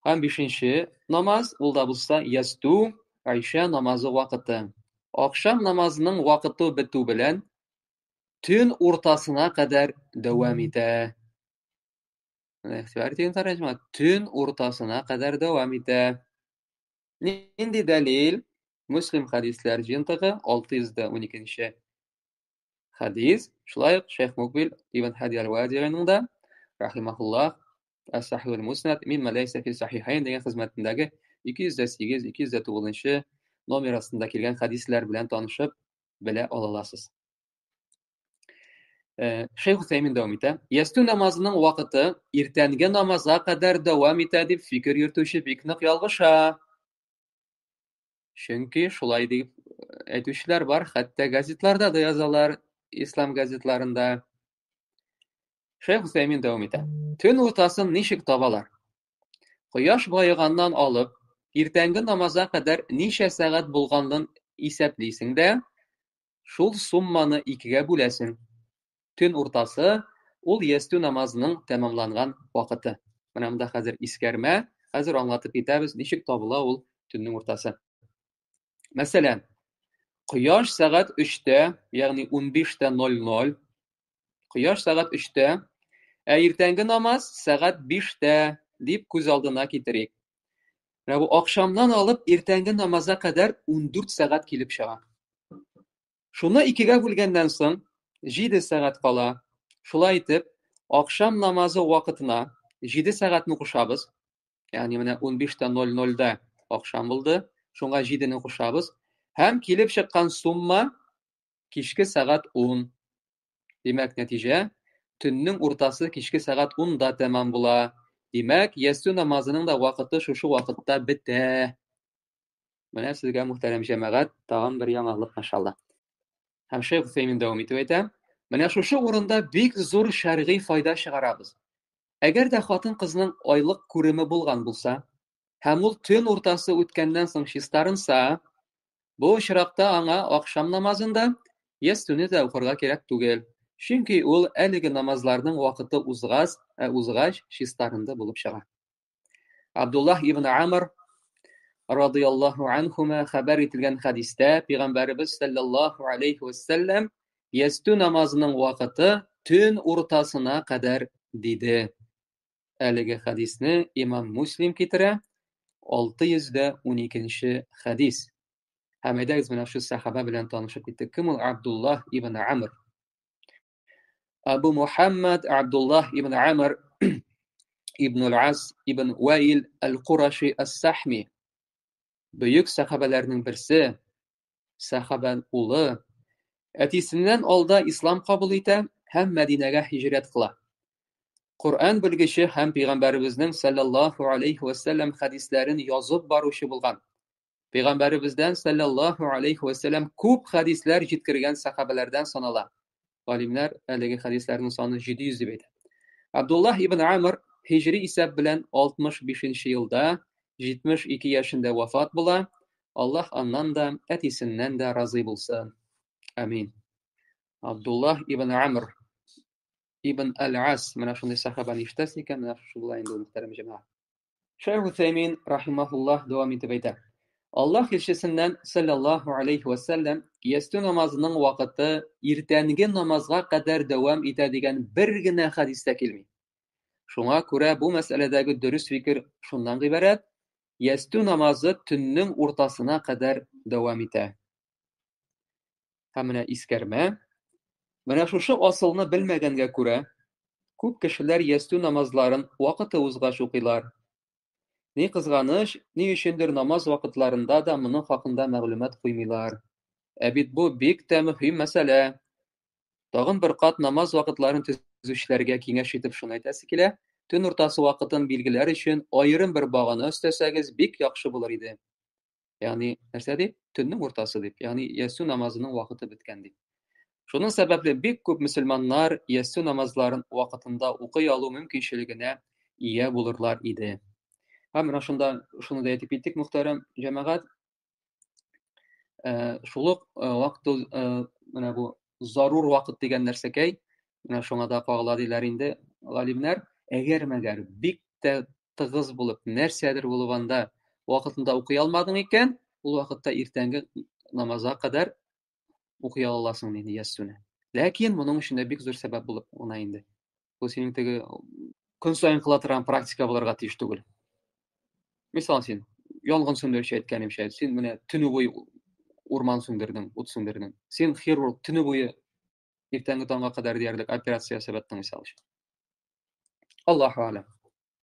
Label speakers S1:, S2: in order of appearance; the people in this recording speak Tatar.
S1: Һәм бишенче намаз, ул да булса ястү, гыйшә намазы вакыты. Ахшам намазының вакыты бетү белән төн уртасына кадәр дәвам итә. Менә игътибар итегез, тәрҗемә. Төн уртасына кадәр дәвам итә. Нинди дәлил? Муслим хәдисләр җыентыгы 612 хәдис. Шулай ук Шейх Мукбил ибн Хади аль-Вадиның да рахимахуллах Әс-Сахих аль-Муснад мимма ләйсә фи сахихайн дигән хезмәтендәге 208, 209 номер астында килгән хәдисләр белән танышып белә аласыз. Э, Шейх Хөсәймин дәвам итә. Ястү намазының вакыты иртәнге намазга кадәр дәвам итә дип фикер йөртүче бик нык ялгыша. Чөнки шулай дип әйтүчеләр бар, хәтта газетларда да язалар, ислам газетларында. Шейх Хөсәймин дәвам итә. Төн уртасын ничек табалар? Кояш баеганнан алып, иртәнге намазга кадәр ничә сәгать булганын исәплисең дә, шул сумманы икегә бүләсең. Төн уртасы ул ястү намазының тәмамланган вакыты. Менә монда хәзер искәрмә, хәзер аңлатып китәбез, ничек табыла ул төннең уртасы. Мәсәлән, кояш сәгать 3-тә, ягъни 15:00, кояш сәгать 3-тә, ә иртәнге намаз сәгать 5-тә дип күз алдына китерик. Менә бу ахшамнан алып иртәнге намазга кадәр 14 сәгать килеп чыга. Шуны икегә бүлгәннән соң 7 сәгать кала. Шулай итеп, ахшам намазы вакытына 7 сәгатьне кушабыз. Ягъни менә 15:00-да ахшам булды, шуңа 7-не кушабыз. Һәм килеп чыккан сумма кичке сәгать 10. Димәк, нәтиҗә, төннең уртасы кичке сәгать 10-да тәмам була. Димәк, ястү намазының да вакыты шушы вакытта бетә. Менә сезгә, мөхтәрәм җәмәгать, тагын бер яңалык, машалла. Һәм Шейх Хөсәймин дәвам итеп әйтә, менә шушы урында бик зур шәргый файда чыгарабыз. Әгәр дә хатын-кызның айлык күреме булган булса, һәм ул төн уртасы үткәннән соң чистарынса, бу очракта аңа ахшам намазын да, ястүне дә укырга кирәк түгел. Чөнки ул әлеге намазларның вакыты узгач, ә узгач чистарынды булып чыга. Абдуллаһ ибн Амр радыяллаһу анһума хәбәр ителгән хәдистә пәйгамбәребез саллаллаһу алейхи вәссәлләм ястү намазының вакыты төн уртасына кадәр диде. Әлеге хәдисне имам Муслим китерә, 612 хәдис. Һәм әйдәгез менә шул сәхаба белән танышып киттек. Кем ул Абдуллаһ ибн Амр? Абу Мухаммад Абдуллаһ ибн Амр ибн Аль-Ас ибн Ваил Аль-Кураши Ас-Сахми. Бөек сәхабәләрнең берсе, сәхабә улы, әтисеннән алда ислам кабул итә һәм Мәдинәгә һиҗрәт кыла. Коръән белгече һәм пәйгамбәребезнең саллаллаһу алейхи ва сәлләм хәдисләрен язып баручы булган. Пәйгамбәребездән саллаллаһу алейхи ва сәлләм күп хәдисләр җиткергән сәхабәләрдән санала. Галимнәр әлеге хәдисләрнең саны 700 дип әйтә. Абдуллаһ ибн Амр һиҗри исәп белән 65 елда 72 яшендә вафат була. Аллаһ аннан да, әтисеннән дә разый булсын. Амин. Абдуллаһ ибн Амр ибн Аль-Ас, менә шундый сахабаны ишетәсез икән, менә шушы була инде ул, мөхтәрәм җәмәгать. Шәйх Үсәймин рахимахуллаһ дәвам итеп әйтә. Аллаһ илчесеннән саллаллаһу алейхи ва сәлләм ястү намазының вакыты иртәнге намазга кадәр дәвам итә дигән бер генә хәдис тә килми. Шуңа күрә бу мәсьәләдәге дөрес фикер шуннан гыйбарәт, ястү намазы төннең уртасына кадәр дәвам итә. Һәм менә искәрмә. Менә шушы асылны белмәгәнгә күрә, күп кешеләр ястү намазларын вакыты узгач укыйлар. Ни кызганыч, ни өчендер намаз вакытларында да моның хакында мәгълүмат куймыйлар. Ә бит бу бик тә мөһим мәсьәлә. Тагын бер кат намаз вакытларын төзүчеләргә киңәш итеп шуны әйтәсе килә, төн уртасы вакытын билгеләр өчен аерым бер багана өстәсәгез, бик яхшы булыр иде. Ягъни нәрсә дип? Төннең уртасы дип. Ягъни ястү намазының вакыты беткән дип. Шуның сәбәпле бик күп мөселманнар ястү намазларын вакытында укый алу мөмкинчелегенә ия булырлар иде. Һәм менә шунда шуны да әйтеп киттек, мөхтәрәм җәмәгать. Э, шул ук э, вакыт э, менә бу зарур вакыт дигән нәрсәкәй, менә шуңа да кагыла диләр инде галимнәр. Әгәр мәгәр бик тә тыгыз булып, нәрсәдер булып анда вакытында укый алмадың икән, ул вакытта иртәнге намазга кадәр укый аласың инде яссуны. Ләкин моның өчен дә бик зур сәбәп булып гына инде. Бу синең теге көн саен кыла торган практика булырга тиеш түгел. Мисал син янгын сүндерүче әйткәнемчә, син менә төне буе урман сүндердең, ут сүндердең. Син хирург төне буе иртәнге таңга кадәр диярлек операция ясап яттың, мисал өчен. Аллаһу алям.